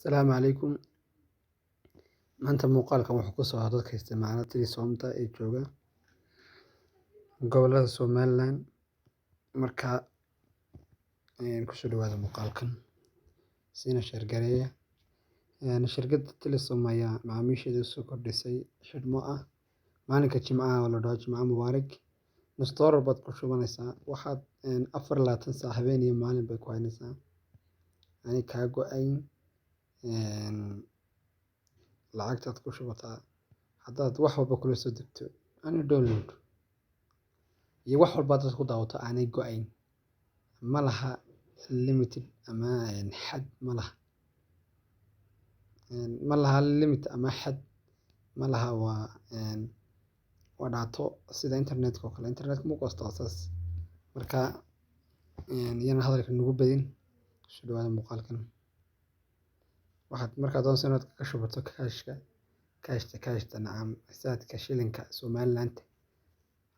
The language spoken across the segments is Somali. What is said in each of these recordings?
Asalaamu calaykum. Maanta muuqaalkan wuxuu ku socdaa dadka isticmaala Telesom-ta ee jooga gobollada Somaliland. Marka kusoo dhawaada muuqaalkan, siina share gareeya. Shirkadda Telesom ayaa macaamiisheeda usoo kordhisay xidhmo ah maalinka Jimcaha oo la dhaho Jimca Mubaarak. Nus doolar baad ku shubanaysaa, waxaad 24 saac habeen iyo maalin bay ku haynaysaa. Aanay kaa go'ayn lacagtaad ku shubataa haddaad wax walba kula soo degto, ani download iyo wax walba hadaad ku daawato aanay go'ayn. Ma laha limited ama xad ma laha. Ma laha limit ama xad ma laha, waa data sida internetka oo kale. Internetka ma goosto saas. Marka yana hadalka nagu badin, kusoo dhawaada muuqaalkan. Waxaad markaad doonayso inaad ka shubato cash-ka, cash-ta nacam saadka shilinka Somaliland,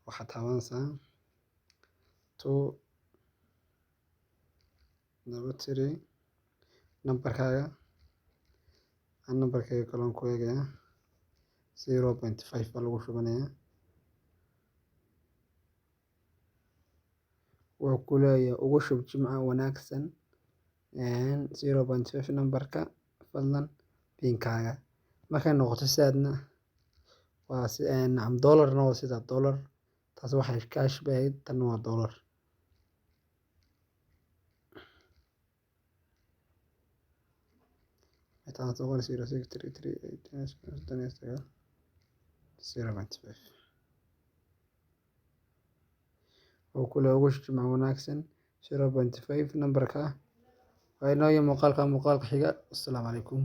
waxaad taabanaysaa 2 2 3 nambarkaaga. Aan nambarkayga kaloon ku eegayaa, 0.5 baa lagu shubanayaa. Wuxuu ku leeyahay ugu shub Jimca wanaagsan 0.5 nambarka, fadlan PIN-kaaga. Markay noqoto saadna waa si nacam dollarna waa sida dollar. Taas waxay cash bay ahayd, tan waa dollar. Intaan soo qori 0633 8 39 0.5. Wuxuu ku leeyahay ugu shub Jimca wanaagsan 0.5 nambarka. Waa inoo muuqaalka xiga. Assalaamu calaykum.